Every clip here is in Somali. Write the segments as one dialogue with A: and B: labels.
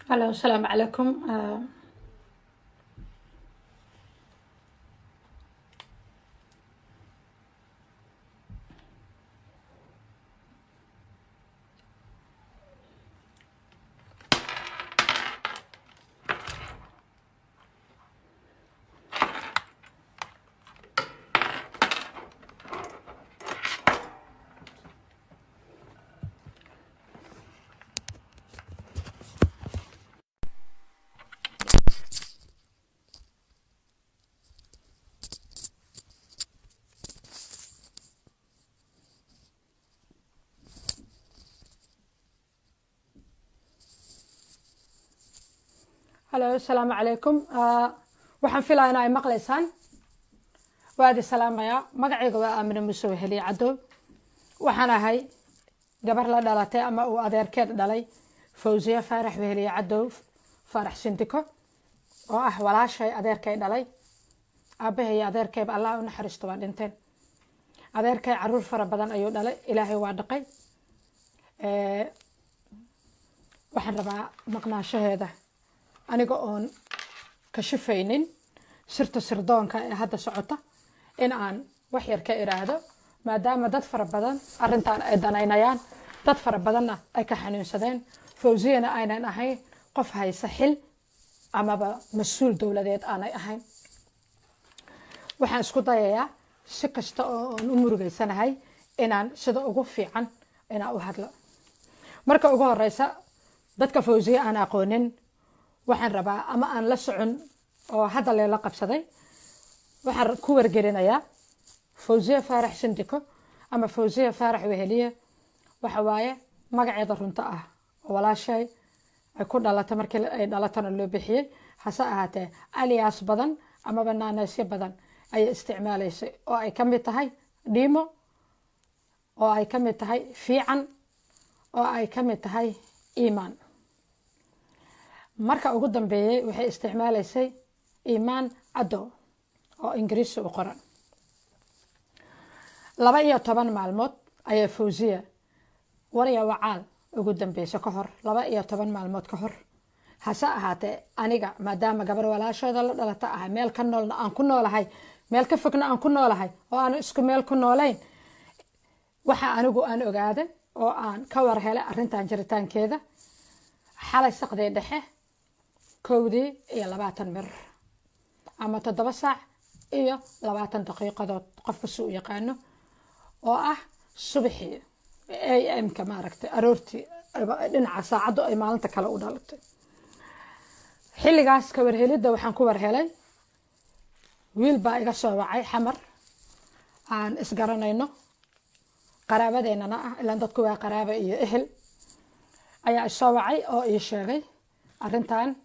A: Hello, asalaamu calaykum. Hello, asalaamu calaykum. Waxaan filayaa in ay maqlaysaan. Waa idi salaamayaa. Magacayga waa Aamine Muuse Weheliye Cadow. Waxaan ahay gabar la dhalatay ama uu adeerkeed dhalay Fawziye Faarax Weheliye Cadow, Faarax Sindiko, oo ah walaashay adeerkay dhalay. Aabbahay iyo adeerkayba Allah u naxariisto, waa dhinteen. Adeerkay caruur fara badan ayuu dhalay, Ilaahay waa dhaqay. Waxaan rabaa maqnaanshaheeda, aniga oon kashifaynin sirta sirdoonka ee hadda socota, in aan wax yar ka iraahdo, maadaama dad fara badan arrintan ay danaynayaan, dad fara badanna ay ka xanuunsadeen, Fawziyana aynan ahayn qof haysa xil amaba mas-uul dowladeed aanay ahayn. Waxaan isku dayayaa si kasta oo aan u murugeysanahay inaan sida ugu fiican inaan u hadlo. Marka ugu horeysa, dadka Fawziye aan aqoonin waxaan rabaa, ama aan la socon oo hadda leela qabsaday, waxaan ku wargelinayaa Fawziye Faarax Sindiko ama Fawziye Faarax Weheliye waxa waaye magaceeda runta ah oo walaashay ay ku dhalatay, markii ay dhalatana loo bixiyey. Hase ahaatee, alias badan amaba naanaysyo badan ayay isticmaalaysay, oo ay ka mid tahay Dhiimo, oo ay ka mid tahay Fiican, oo ay ka mid tahay Iimaan. Marka ugu dambeeyey waxay isticmaalaysay Iimaan Cadow oo Ingiriisi u qoran. 12 maalmood ayaa Fawziya warya wacaal ugu dambeysa ka hor, 12 maalmood ka hor. Hase ahaatee, aniga maadaama gabar walaashooda la dhalata ahay, meel ka noolna aan ku noolahay, meel ka fogna aan ku noolahay, oo aan isku meel ku noolayn, waxa anigu aan ogaaday oo aan ka war helay arrintan jiritaankeeda xalay saqdii dhexe, 1:20 ama 7 saac iyo 20 daqiiqadood, qofka si u yaqaano, oo ah subaxii AM-ka, maaragtay, aroortii dhinaca saacaddu ay maalinta kale u dhalatay. Xilligaas ka warhelidda waxaan ku warhelay wiil baa iga soo wacay Xamar, aan isgaranayno, qaraabadeennana ah, ilaan dadku waa qaraaba iyo ehel, ayaa isoo wacay oo ii sheegay arrintan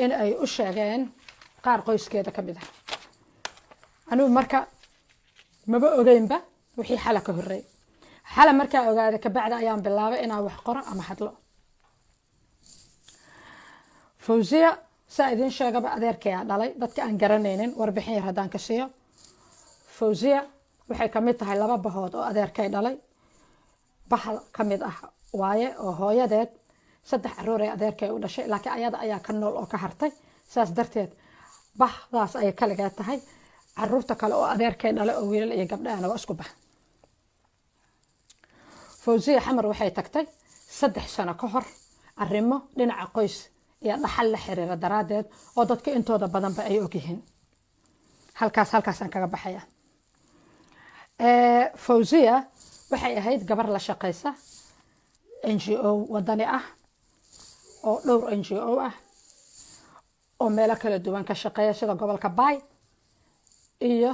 A: in ay u sheegeen qaar qoyskeeda ka mid ah. Anigu marka maba ogeynba wixii xala ka horreey. Xala markaa ogaada kabacdi ayaan bilaabay inaan wax qoro ama hadlo. Fawziya, saa idiin sheegaba, adeerkayaa dhalay. Dadka aan garanaynin warbixin yar haddaan ka siiyo, Fawziya waxay ka mid tahay laba bahood oo adeerkay dhalay. Bahal ka mid ah waaye, oo hooyadeed saddex caruur ee adeerkay u dhashay, laakiin ayada ayaa ka nool oo ka hartay. Saas darteed bahdaas ayay kaligeed tahay. Caruurta kale oo adeerkay dhalay oo wiilal iyo gabdhahana waa isku bah. Fawziya Xamar waxay tagtay 3 sano ka hor, arrimo dhinaca qoys iyo dhaxal la xiriira daraaddeed, oo dadka intooda badanba ay ogyihiin. Halkaasaan kaga baxaya. Fawziya waxay ahayd gabar la shaqaysa NGO wadani ah, oo dhowr NGO ah oo meelo kala duwan ka shaqeeya, sida gobolka Baay iyo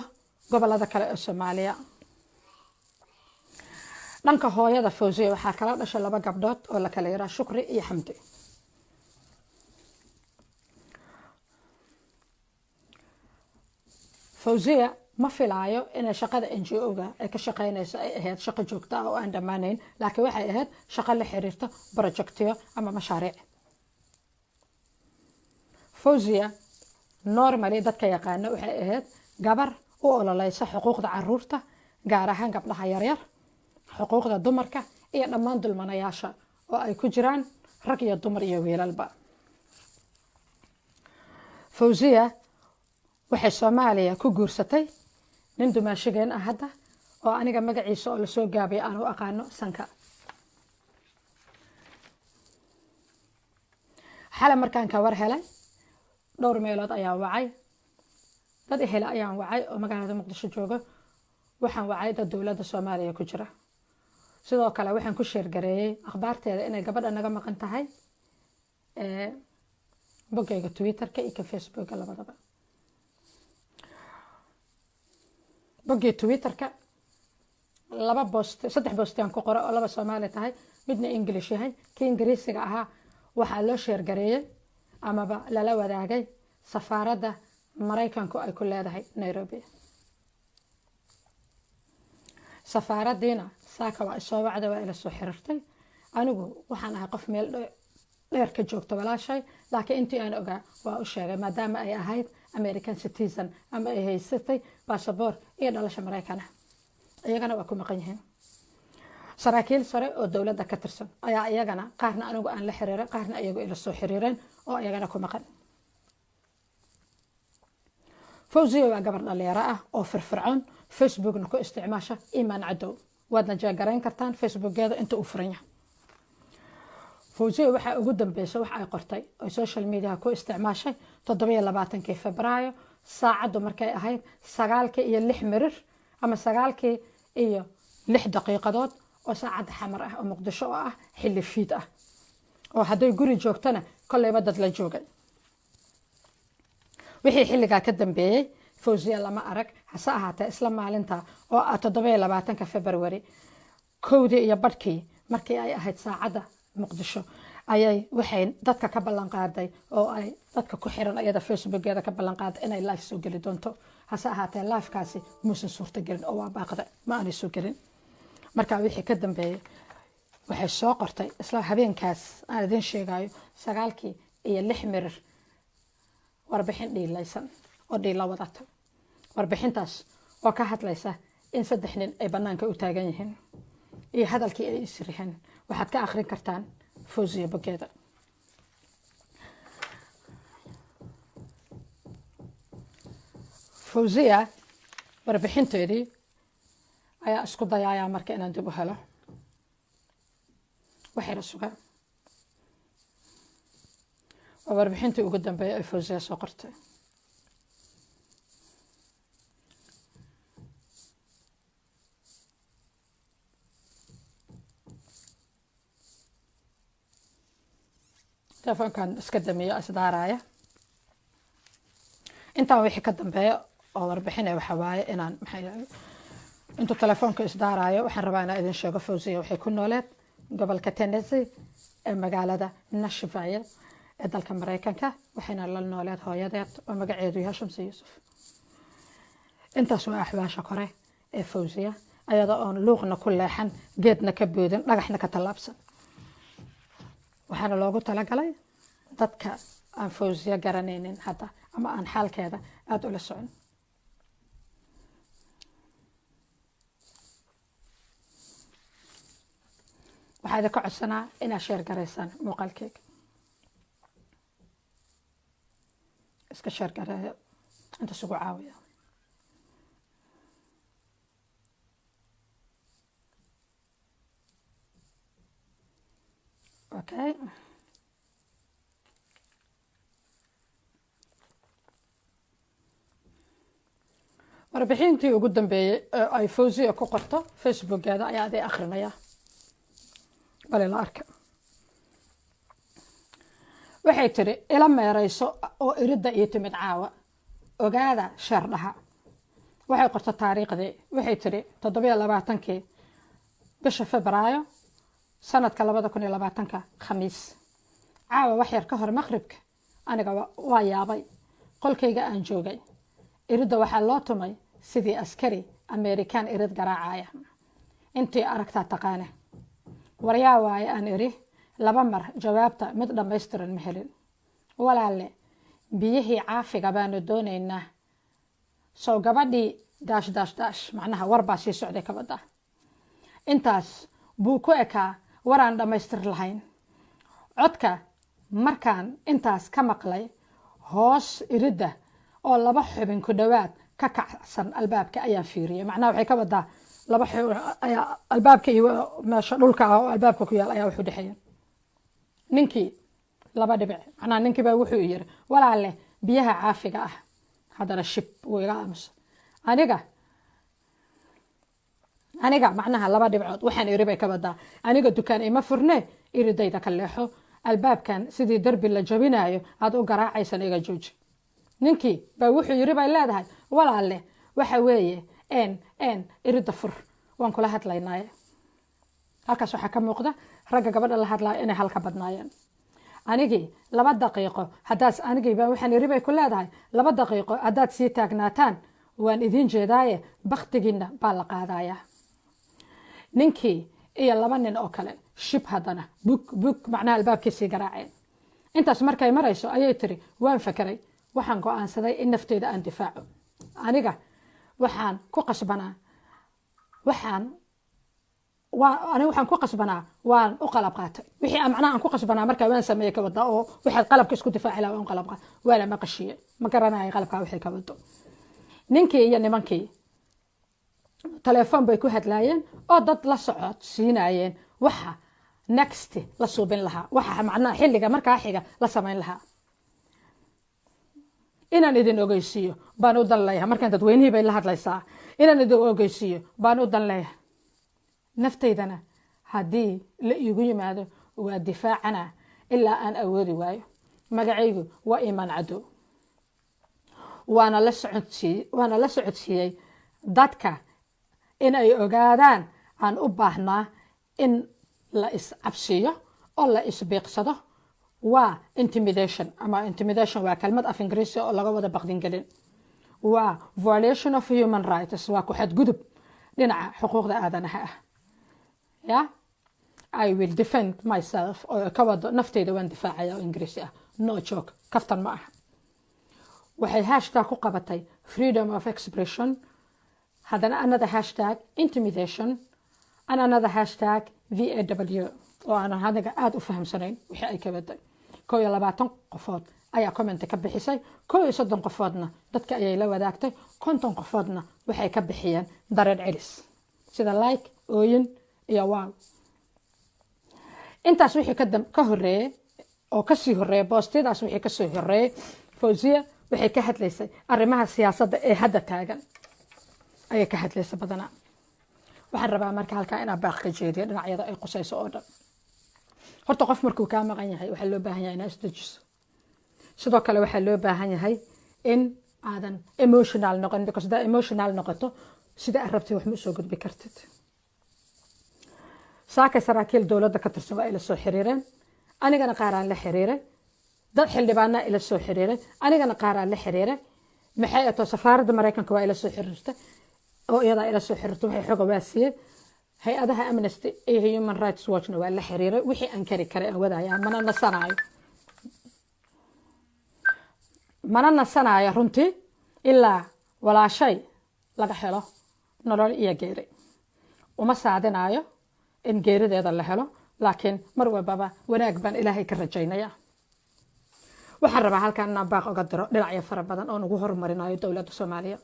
A: gobolada kale ee Soomaaliya. Dhanka hooyada Fawziya waxaa kala dhashay laba gabdhood oo la kala yiraa Shukri iyo Xamdi. Fawziya ma filaayo inay shaqada NGO-ga ay ka shaqeynayso ay ahayd shaqo joogto ah oo aan dhammaanayn, laakiin waxay ahayd shaqo la xiriirta projectiyo ama mashaariic. Fawziya normally dadka yaqaano waxay ahayd gabar u ololeysa xuquuqda caruurta, gaar ahaan gabdhaha yaryar, xuquuqda dumarka iyo dhammaan dulmanayaasha oo ay ku jiraan rag iyo dumar iyo wiilalba. Fawziya waxay Soomaaliya ku guursatay nin dumaashigeen ah hadda, oo aniga magaciisa oo lasoo gaabaya aan u aqaano Sanka. Xale markaan ka war helay, dhowr meelood ayaa wacay, dad ehele ayaan wacay oo magaalada Muqdisho jooga. Waxaan wacay dad dowladda Soomaaliya ku jira. Sidoo kale waxaan ku share gareeyey akhbaarteeda, inay gabadha naga maqan tahay, boggayga Twitterka iyo ka Facebooka labadaba. Boggii Twitterka laba post, saddex post aan ku qoray, oo laba Soomaali tahay, midna English yahay. Kii Ingiriisiga ahaa waxaa loo share gareeyey amaba lala wadaagay safaaradda Maraykanku ay ku leedahay Nairobi. Safaaraddiina saaka waa isoo wacday, waa ila soo xiriirtay. Anigu waxaan ahay qof meel dheer ka joogta walaashay, laakiin intii aan ogaa waa u sheegay, maadaama ay ahayd American citizen ama ay haysatay basaboor iyo dhalasha Maraykana. Iyagana waa ku maqan yihiin. Saraakiil sare oo dowladda ka tirsan ayaa iyagana qaarna anigu aan la xiriiray, qaarna iyagu ila soo xiriireen, oo iyagana ku maqan. Fawziya waa gabar dhalinyaro ah oo firfircoon, Facebookna ku isticmaasha Imaan Cadow. Waadna check garayn kartaan Facebookeeda inta uu furan yahay. Fawziya waxaa ugu dambeysa wax ay qortay oy social mediaha ku isticmaashay 27-kii Febraayo, saacaddu markay ahayd 9:06 ama 9:06 oo saacadda Xamar ah oo Muqdisho, oo ah xilli fiid ah, oo hadday guri joogtana kolleyba dad la joogay. Wixii xilligaa ka dambeeyey Fawziya lama arag. Hase ahaatee, isla maalinta oo ah 27-ka February, 1:30 markii ay ahayd saacadda Muqdisho, ayay waxay dadka ka ballan qaaday oo ay dadka ku xiran ayada Facebookeeda ka ballan qaaday inay live soo geli doonto. Hase ahaatee, livekaasi muusan suurtagelin oo waa baaqda, ma aanay soo gelin. Marka wixii ka dambeeyey waxay soo qortay isla habeenkaas aan idin sheegayo, 9:06, warbixin dhiilaysan oo dhiila wadata. Warbixintaas oo ka hadlaysa in saddex nin ay banaanka u taagan yihiin iyo hadalkii ay isrixeen. Waxaad ka akhrin kartaan Fawziya bogeeda. Fawziya warbixinteedii ayaa isku dayayaa marka inaan dib u helo. Waxayna sugaa waa warbixintii ugu dambeeyay ay Fawziya soo qortay. Telefoonkan iska damiyo, isdaaraya. Intaan wixii ka dambeeya oo warbixinaya waxaa waaye inaan maxay, intuu telefoonka isdaarayo, waxaan rabaa inaan idin sheego Fawziya waxay ku nooleed gobolka Tennessee ee magaalada Nashville ee dalka Maraykanka, waxayna la nooleed hooyadeed oo magaceedu yahay Shamsi Yuusuf. Intaas waa axwaasha kore ee Fawziya, ayada oon luuqna ku leexan, geedna ka boodin, dhagaxna ka tallaabsan. Waxaana loogu talagalay dadka aan Fawziya garanaynin hadda ama aan xaalkeeda aada ula socon. Waxaa idinka codsanaa inaad share garaysaan muuqaalkeyga. Iska share gareeyo, intaas ugu caawiya. Okay, warbixintii ugu dambeeyey ee ay Fawziya ku qorto Facebookeeda ayaa adii akrinaya, bale la arka. Waxay tiri: "Ila meerayso oo iridda ii timid caawa, ogaada, share dhaha." Waxay qorto taariikhdii. Waxay tiri 27-kii bisha Febraayo, sanadka 2020-ka, Khamiis, caawa wax yar ka hor maqribka, aniga waa yaabay. Qolkayga aan joogay, iridda waxaa loo tumay sidii askari Amerikaan irid garaacaya. Intii aragtaa taqaane. "Waryaa waaye?" aan iri laba mar. Jawaabta mid dhammaystiran ma helin. "Walaalle, biyihii caafiga baanu doonaynaa. Sow gabadhii dash dash dash?" Macnaha war baa sii socday kabadda. Intaas buu ku ekaa waraan dhammaystir lahayn. Codka markaan intaas ka maqlay, Hoos iridda oo 2 xubin ku dhowaad ka kacsan albaabka ayaan fiiriyay. Macnaha waxay ka wadaa laba xubin ayaa albaabka iyo meesha dhulka ah oo albaabka ku yaal ayaa wuxuu dhexeeya. Ninkii laba dhibic, macnaha ninkii baa wuxuu yiri, "Walaale, biyaha caafiga ah." Haddana shib, wuu iga aamusa. Aniga macnaha laba dhibcood waxaan iri bay ka wadaa, aniga dukaan ima furne, iridayda ka leexo. Albaabkan sidii darbi la jabinayo aad u garaacaysan iga jooji. Ninkii baa wuxuu yiri, bay leedahay, "Walaale, waxa weeye n irida fur, waan kula hadlaynaaye." Halkaas waxaa ka muuqda ragga gabadha la hadlaayo inay halka badnaayeen. Anigii 2 daqiiqo haddaad, anigiiba waxaan iri, bay ku leedahay, 2 daqiiqo haddaad sii taagnaataan, waan idiin jeedaaye, baktigiina baa la qaadayaa. Ninkii iyo laba nin oo kale shib, haddana bug bug, macnaha albaabkii sii garaaceen. Intaas markay marayso ayay tiri, waan fakeray, waxaan go-aansaday in nafteyda aan difaaco. Aniga waxaan ku qasbanaa, waxaan aniga waxaan ku qasbanaa waan u qalab qaatay. Wixii aan macnaha aan ku qasbanaa markaa waan sameeyey, ka wada oo waxaad qalabka isku difaaci lahaa waan qalab qaatay. Waana maqashiye, ma garanayo qalabkaa waxay ka wado. Ninkii iyo nimankii telefoon bay ku hadlaayeen oo dad la socod siinaayeen waxa next la suubin lahaa, waxa macnaha xilliga markaa xiga la samayn lahaa. Inaan idin ogeysiiyo baan u dan leeyahay. Markaan dadweynihii bay la hadlaysaa. Inaan idin ogeysiiyo baan u dan leeyahay. Naftaydana haddii la iigu yimaado waa difaacana ilaa aan awoodi waayo. Magacaygu waa Iimaan Cadow. Waana la socodsiiyey dadka in ay ogaadaan aan u baahnaa in la iscabsiiyo oo la isbiiqsado. Waa intimidation, ama intimidation waa kelmad af Ingiriisi oo laga wada baqdingelin. Waa violation of human rights, waa ku xadgudub dhinaca xuquuqda aadanaha ah. Ya, "I will defend myself" oo ka wado nafteyda waan difaacaya oo Ingiriisi ah. No joke, kaftan ma aha. Waxay hashtag ku qabatay freedom of expression, haddana another hashtag intimidation, and another hashtag VAW oo aanan aniga aada u fahamsanayn wixii ay ka waday. 21 qofood ayaa comment ka bixisay, 31 qofoodna dadka ayay la wadaagtay, 50 qofoodna waxay ka bixiyeen dareen celis sida like, ooyin iyo wow. Intaas wixii ka horeeyey oo kasii horeeyay, boostiyadaas wixii kasoo horeeyey, Fawziya waxay ka hadlaysay arrimaha siyaasadda ee hadda taagan ayay ka hadlaysa badanaa. Waxaan rabaa marka halkaa inaa baaq ka jeediyo dhinacyada ay qusayso oo dhan. Horta qof markuu kaa maqan yahay, waxaa loo baahan yahay inaa isdejiso. Sidoo kale waxaa loo baahan yahay in aadan emotional noqon, because haddaa emotional noqoto, sida aad rabtid wax ma usoo gudbi kartid. Saakay saraakiil dowladda ka tirsan waa ila soo xiriireen, anigana qaaraan la xiriiray. Dad xildhibaanaa ila soo xiriiray, anigana qaaraan la xiriiray. Maxay ato, safaaradda Maraykanka waa ila soo xiriirtay oo iyadaa ila soo xiriirtay, waxay xoga waa siiyey. Hay-adaha Amnesty iyo Human Rights Watchna waa la xiriiray. Wixii aan kari karay aan wadaya. Mana nasanaayo, mana nasanaayo runtii ilaa walaashay laga helo nolol iyo geeri. Uma saadinaayo in geerideeda la helo, laakiin mar walbaba wanaag baan Ilaahay ka rajaynaya. Waxaan rabaa halkan inaan baaq oga diro dhinacyo fara badan oo nagu horumarinayo dowladda Soomaaliya.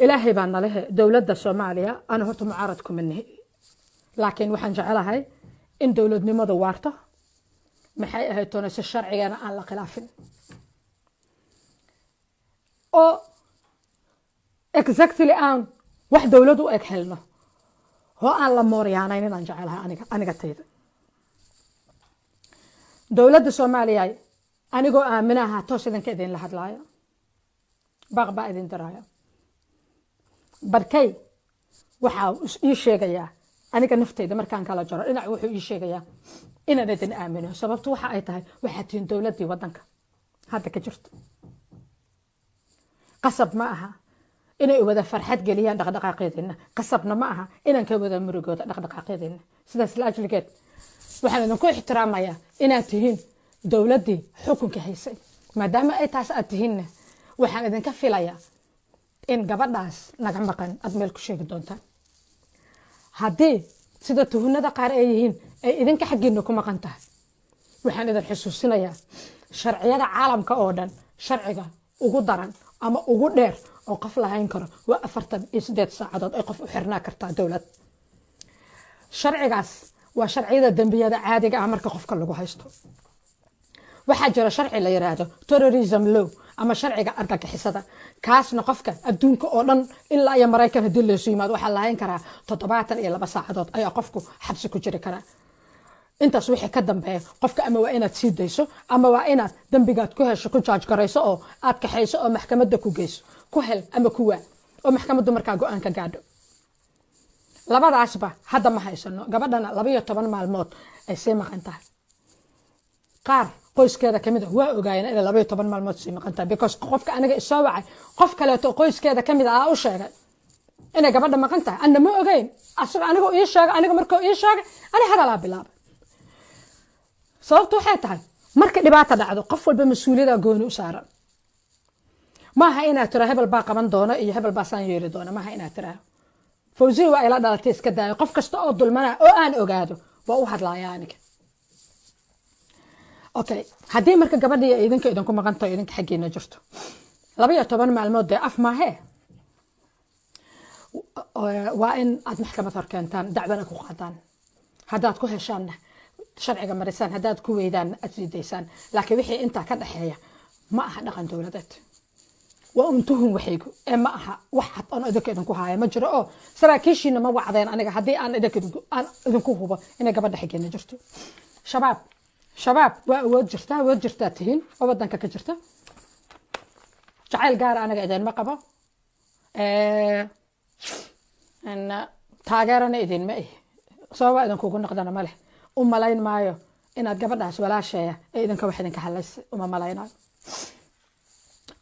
A: Ilaahay baa nalehe. Dowladda Soomaaliya ana horta mucaarad kuma nihi, laakiin waxaan jecelahay in dowladnimadu waarto, maxay ahayd toona, si sharcigana aan la khilaafin oo exactly aan wax dowlad u eg helno oo aan la mooryaanayn inaan jecelahay aniga tayda. Dowladda Soomaaliya, anigoo aaminaha toos idinka idinla hadlaayo, baaq baa idin diraayo. Barkay waxaa ii sheegayaa aniga nafteyda markaan kala jaro dhinac, wuxuu ii sheegayaa inaan idin aamino. Sababtu waxa ay tahay, waxaad tihiin dowladdii waddanka hadda ka jirto. Qasab ma aha inay wada farxad geliyaan dhaqdhaqaaqyadiina, qasabna ma aha inaan ka wada murugooda dhaqdhaqaaqyadiina. Sidaas la ajligeed waxaan idinku ixtiraamayaa inaad tihiin dowladdii xukunka haysay. Maadaama ay taas aad tihiinna, waxaan idinka filayaa in gabadhaas naga maqan aad meel ku sheegi doontaan. Haddii sida tuhunada qaar ay yihiin ay idinka xaggiina ku maqan tahay, waxaan idin xusuusinayaa Sharciyada caalamka oo dhan, sharciga ugu daran ama ugu dheer oo qof lahayn karo waa 48 saacadood ay qof u xirnaa kartaa dowlad. Sharcigaas waa sharciyada dembiyada caadiga ah marka qofka lagu haysto. Waxaa jira sharci la yiraahdo terrorism law ama sharciga argagixisada. Kaasna qofka adduunka oo dhan ilaa iyo Maraykan haddii laysu yimaado, waxaa lahayn karaa 72 saacadood ayaa qofku xabsi ku jiri karaa. Intaas wixii ka dambeeya, qofka ama waa inaad sii dayso ama waa inaad dembigaad ku hesho ku charge garayso oo aad kaxayso oo maxkamadda ku geyso, ku hel ama ku waa, oo maxkamaddu markaa go-aan ka gaadho. Labadaasba hadda ma haysano. Gabadhana 12 maalmood ay sii maqan tahay. Qaar qoyskeeda kamid ah waa ogaayeen inay 12 maalmood sii maqan tahay, because qofka aniga isoo wacay, qof kaleeto qoyskeeda kamid ah u sheegay inay gabadha maqan tahay. Anna ma ogeyn. Asaga aniga ii sheegay. Aniga markuu ii sheegay, ani hadalaa bilaabay. Sababtu waxay tahay, marka dhibaata dhacdo, qof walba mas-uuliyada gooni u saaran. Maaha inaad tira hebel baa qaban doona iyo hebel baa saan yeeli doona. Maaha inaad tiraa Fawziya waa ila dhalatay. Iska daayo. Qof kasta oo dulmana oo aan ogaado waa u hadlaaya aniga. Okay, haddii marka gabadhii idinka idinku maqantaho, idinka xaggiina jirto 12 maalmood, dee af maahee, waa in aad maxkamad hor keentaan, dacwana ku qaadaan. Haddaad ku heshaanna sharciga marisaan, haddaad ku weydaanna aad sii daysaan. Laakiin wixii intaa ka dhexeeya ma aha dhaqan dowladeed, waa un tuhun waxaygu ee ma aha wax cad oon idinka idinku haaya ma jiro, oo saraakiishiina ma wacdeen aniga haddii aan idinka aan idinku hubo inay gabadha xiggeena jirto. Shabaab, shabaab waa awood jirta, awood jirtaa tihiin oo wadanka ka jirta. Jacayl gaara aniga idinma qabo, taageerana idinma ihi. Sababa idinkugu noqdana ma leh. U malayn maayo inaad gabadhaas walaasheeya ee idinka wax idinka hadlaysa, uma malaynayo.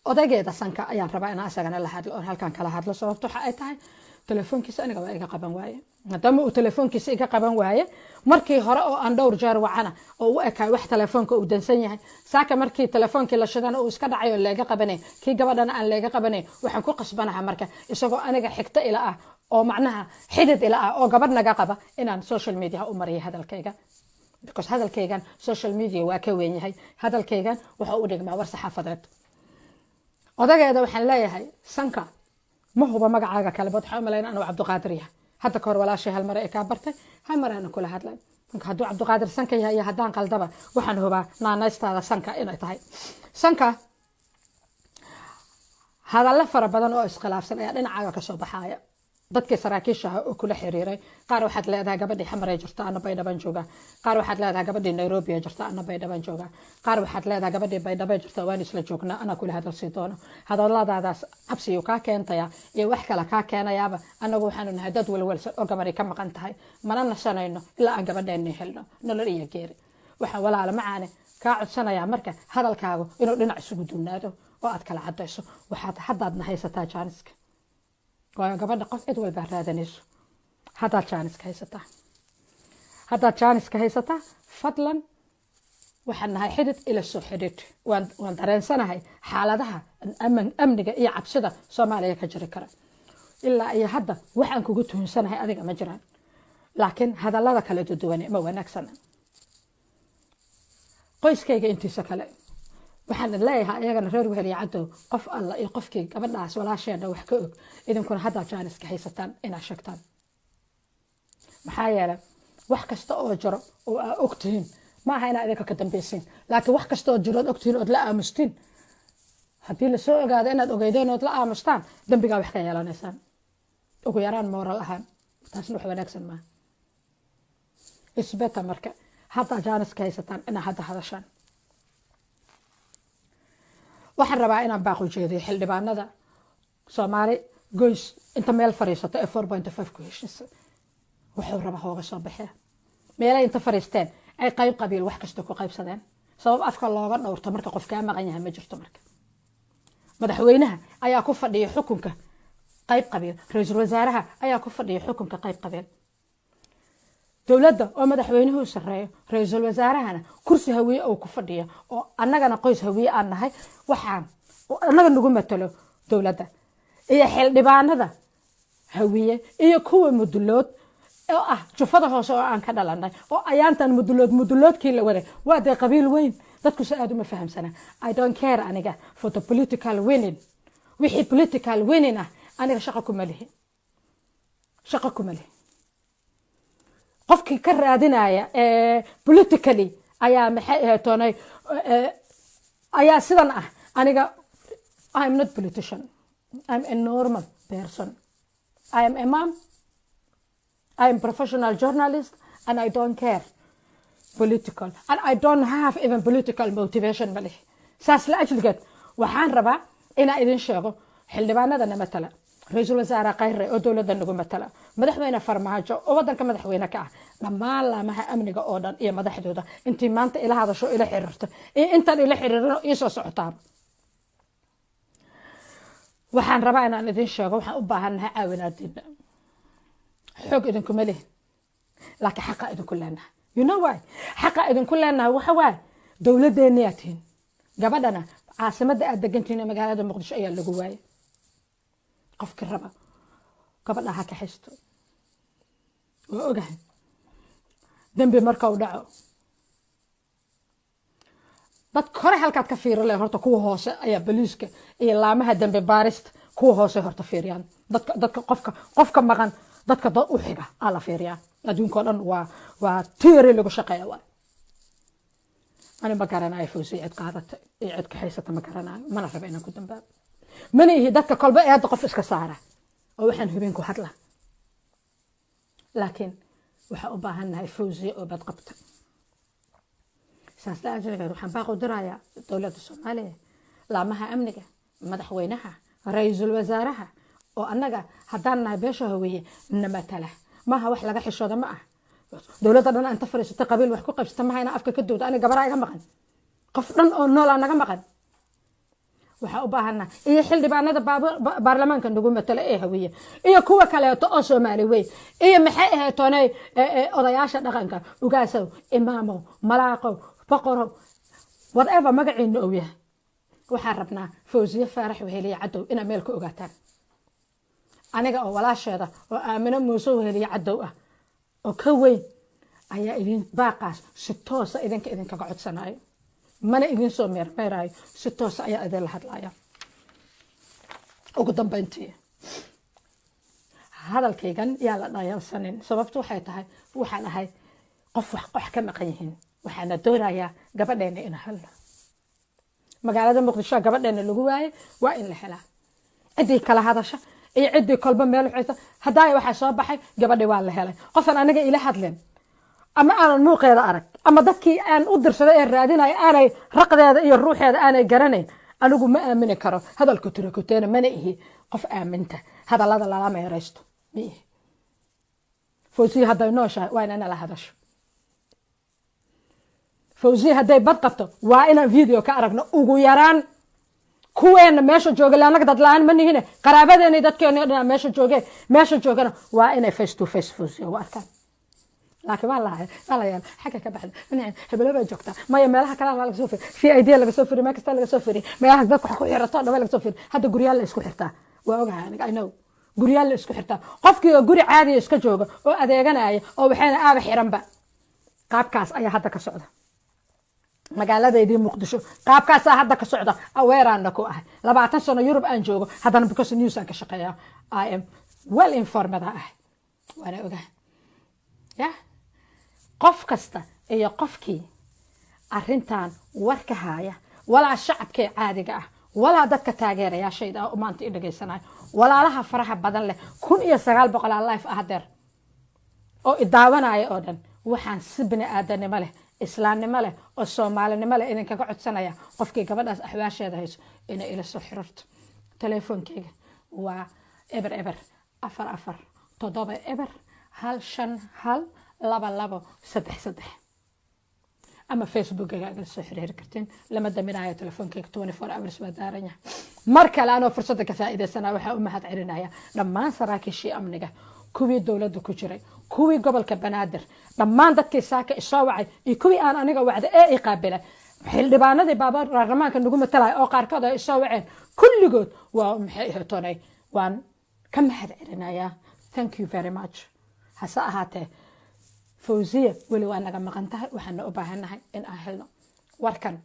A: Odaygeeda Sanka ayaan rabaa inaan isagana la hadlo oon halkan kala hadlo. Sababto waxa ay tahay, telefoonkiisa aniga waa iga qaban waaye. Maadaama uu telefoonkiisa iga qaban waaye markii hore oo aan dhowr jeer wacana oo u ekaay wax telefoonka uu dansan yahay, saaka markii telefoonkii la shidana uu iska dhacay oo leega qabanay, kii gabadhana aan leega qabanay, waxaan ku qasbanaha marka, isagoo aniga xigto ila ah oo macnaha xidid ila ah oo gabadh naga qaba, inaan social media u mariyo hadalkayga, because hadalkaygan social media waa ka weyn yahay. Hadalkaygan wuxuu u dhigmaa war saxaafadeed. Odageeda waxaan leeyahay, Sanka, ma huba magacaaga kale, bad waxaa u malayna anuu Cabdiqaadir yahay. Hadda kahor walaashay hal mare ay kaa bartay, hal mar aanan kula hadlay. Marka hadduu Cabdiqaadir Sanka yahay iyo haddaan qaldaba, waxaan hubaa naanaystaada Sanka inay tahay. Sanka, hadallo fara badan oo iskhilaafsan ayaa dhinacaaga kasoo baxaaya. Dadkii saraakiisha ahaa oo kula xiriiray, qaar waxaad leedahay gabadhii Xamaray jirta, ana Baydhaban joogaa. Qaar waxaad leedahay gabadhii Nairobi jirta, ana Baydhaban joogaa. Qaar waxaad leedahay gabadhii Baydhabo jirta, waan isla joognaa, anaa kula hadal sii doono. Hadalladaadaas cabsiyu kaa keentaya iyo wax kale kaa keenayaaba. Annagu waxaanu nahay dad welwelsan oo gabadhay ka maqan tahay. Mana nasanayno ilaa aan gabadheenni helno, nolol iyo geeri. Waxaan, walaala macaane, kaa codsanayaa marka hadalkaagu inuu dhinac isugu duunaado oo aad kala cadayso. Waxaad haddaadna haysataa jaaniska, waayo gabadha qof cid walbaa raadanayso. Haddaad jaaniska haysataa, haddaad jaaniska haysataa, fadlan, waxaan nahay xidid, ila soo xidhiidh. Waan dareensanahay xaaladaha amniga iyo cabsida Soomaaliya ka jiri kara. Ilaa iyo hadda waxaan kugu tuhunsanahay adiga ma jiraan, laakiin hadallada kala duduwane ma wanaagsana. Qoyskayga intiisa kale waxaan leeyahay iyagana, reer Weheliya Cadow, qof alla iyo qofkii gabadhaas walaasheena wax ka og, idinkuna haddaad jaaniska haysataan inaad sheegtaan. Maxaa yeelay, wax kasta oo jiro oo aa ogtihiin, ma aha inaa idinka ka dambaysiin, laakiin wax kasta oo jiro ood ogtihiin ood la aamustiin, haddii lasoo ogaado inaad ogeydeen ood la aamustaan, dembigaa wax ka yeelanaysaan, ugu yaraan moral ahaan. Taasna wax wanaagsan maaha. Isbeta marka haddaa jaaniska haysataan inaa hadda hadashaan. Waxaan rabaa inaan baaq u jeediyo xildhibaanada Soomaali goys inta meel fadhiisato ee 4.5 ku heshiisa. Wuxuu raba hooga soo baxee, meelay inta fadhiisteen ay qayb qabiil wax kasta ku qaybsadeen. Sabab afka looga dhowrto marka qof kaa maqan yahay ma jirto. Marka madaxweynaha ayaa ku fadhiya xukunka qayb qabiil, ra-iisul wasaaraha ayaa ku fadhiya xukunka qayb qabiil, dowladda oo madaxweynuhu sareeyo, ra-iisul wasaarahana kursi Hawiye uu ku fadhiyo, oo annagana qoys Hawiye aan nahay, waxaan annaga nagu matalo dowladda iyo xildhibaanada Hawiye iyo kuwa Mudulood oo ah jufada hoose oo aan ka dhalanay, oo ayaantan Mudulood muduloodkii la waday. Waa dee qabiil weyn. Dadku si aada uma fahamsana. I don't care aniga for the political winning. Wixii political winning ah aniga shaqo kuma lihi, shaqo kuma lihi. Qofkii ka raadinaya politically ayaa, maxay ahayd toonay, ayaa sidan ah. Aniga I'm not politician, I'm a normal person. I am a mom, I am professional journalist, and I don't care political and I don't have even political motivation ma leh. Saas la ajligeed waxaan rabaa inaan idin sheego: xildhibaanadana matala, ra-iisul wasaare Khayre oo dowladda nagu matala, madaxweyne Farmaajo oo wadanka madaxweyne ka ah, dhammaan laamaha amniga oo dhan iyo madaxdooda, intii maanta ila hadasho, ila xiriirto iyo intaan ila xiriirino iisoo socotaaba, waxaan rabaa inaan idin sheego waxaan u baahannahay caawinaadiina. Xoog idinkuma lihin, laakiin xaqa idinku leenahay. You know why xaqa idinku leenahay? Waxa waaye dowladeenniyaa tihiin. Gabadhana caasimadda aad degantihiin ee magaalada Muqdisho ayaa lagu waayay. Qofkii raba gabadha ha kaxaysto. Waa ogahay dembi marka u dhaco dadka hore halkaad ka fiiri leh, horta kuwa hoose ayaa boliiska iyo laamaha dembi baarista kuwa hoose horta fiiriyaan. Dadka qofka maqan, dadka dad u xiga aa la fiiriyaa. Adduunka oo dhan waa theory lagu shaqeeya waay. Ani ma garanayo Fawsiya cid qaadata iyo cid kaxaysata, ma garanayo, mana raba inaan ku dambaabo. Mana ihi dadka kolba eedda qof iska saara oo waxaan hubin ku hadla, laakiin waxaa u baahannahay Fawsiya oo badqabta. Saas la-ajligeed waxaan baaq u dirayaa dowladda Soomaaliya, laamaha amniga, madaxweynaha, ra-iisul wasaaraha oo annaga haddaan nahay beesha Haweeye na matala. Maaha wax laga xishooda, ma ah dowladda dhan inta fariisata qabiil wax ku qaybsata. Maha inaa afka ka dowda. Aniga gabaraa iga maqan, qof dhan oo noolaa naga maqan. Waxaa u baahanaa iyo xildhibaanada baarlamaanka nagu matala ee Hawiye iyo kuwa kaleeto oo Soomaali wey iyo, maxay ahayd toonay, odayaasha dhaqanka, ugaasow, imaamow, malaaqow, boqorow, whatever magaciina ou yahay, waxaan rabnaa Fawsiye Faarax Weheliye Cadow inaad meel ka ogaataan. Aniga oo walaasheeda oo Aamino Muuse Weheliye Cadow ah oo ka weyn ayaa idin baaqaas si toosa idinka idinkaga codsanayo. Mana idin soo meermeeraayo, si toosa ayaa idinla hadlaya. Ugu dambeyntii, hadalkaygan yaa la dhayalsanin. Sababtu waxay tahay waxaan ahay qof wax qox ka maqan yihiin, waxaana doonayaa gabadheena in helno. Magaalada Muqdisho gabadheena lagu waayay, waa in la helaa. Ciddii kala hadasha iyo ciddii kolba meel uxaysa haddaaya waxaa soo baxay gabadhi waa la helay. Qofan aniga ila hadlin ama aanan muuqeeda arag ama dadkii aan u dirsaday ee raadinaya aanay raqdeeda iyo ruuxeeda aanay garanayn, anigu ma aamini karo hadalka turakuteena. Mana ihi qof aaminta hadallada lala meeraysto, ma ihi. Fawsiya hadday nooshahay waa inaan nala hadasho. Fawsiya hadday bad qabto waa inaan video ka aragno ugu yaraan. Kuweena meesha jooga, le annaga dad la-aan ma nihine, qaraabadeena, dadkeena o dhan meesha jooge, meesha joogana waa inay face to face Fawsiya u arkaan. Laakiin waa lahay, waa la yaal xagga ka baxda, hebelo baa joogtaa, maya, meelaha kale laga soo firi, CID laga soo firi, meel kasta laga soo firi, meelaha dadka wax ku xirato dhan laga soo firi. Hadda guryaal la isku xirtaa, waa ogahay aniga, I know, guryaal la isku xirtaa. Qofkii oo guri caadiya iska jooga oo adeeganaya oo waxayna aaba xiranba, qaabkaas ayaa hadda ka socda magaaladeydii Muqdisho. Qaabkaasaa hadda ka socda. Aweeraana ku ahay, 20 sano Yurub aan joogo, haddana because news aan ka shaqeeya, I am well informed ah, waana ogahay. Ya qof kasta iyo qofkii arrintan war ka haaya, walaa shacabkee caadiga ah, walaa dadka taageerayaashayda ah oo maanta i dhageysanayo, walaalaha faraha badan leh, 1900 live ah hadeer oo idaawanaya oo dhan, waxaan si bini aadanimo leh, islaamnimo leh oo soomaalinimo leh idinkaga codsanaya qofkii gabadhaas axwaasheeda hayso inay ila soo xiriirto. Telefoonkeyga waa 00447 015 1233, ama Facebookaga igala soo xiriiri kartiin. Lama daminayo telefoonkeyga, 24 hours waa daaran yahay. Mar kale anoo fursadda ka faa'iidaysana, waxaa u mahad celinaya dhammaan saraakiishii amniga, kuwii dowladda ku jiray, kuwii gobolka Banaadir, dhammaan dadkii saaka isoo wacay iyo kuwii aan aniga wacda ee i qaabilay, xildhibaanadii baarlamaanka nagu matalaya oo qaarkood ay isoo waceen. Kulligood waa, maxay ahaytoonay, waan ka mahad celinayaa. Thank you very much. Hase ahaatee, Fawziya weli waa naga maqan tahay, waxaana u baahannahay in aan helno. Warkan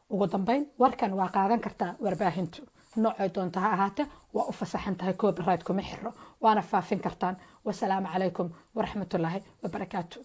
A: ugu dambeyn, warkan waa qaadan kartaa warbaahintu noocay doonta ha ahaate, waa u fasaxan tahay, copyright kuma xiro, waana faafin kartaan. Wasalaamu calaykum waraxmatullaahi wabarakaatu.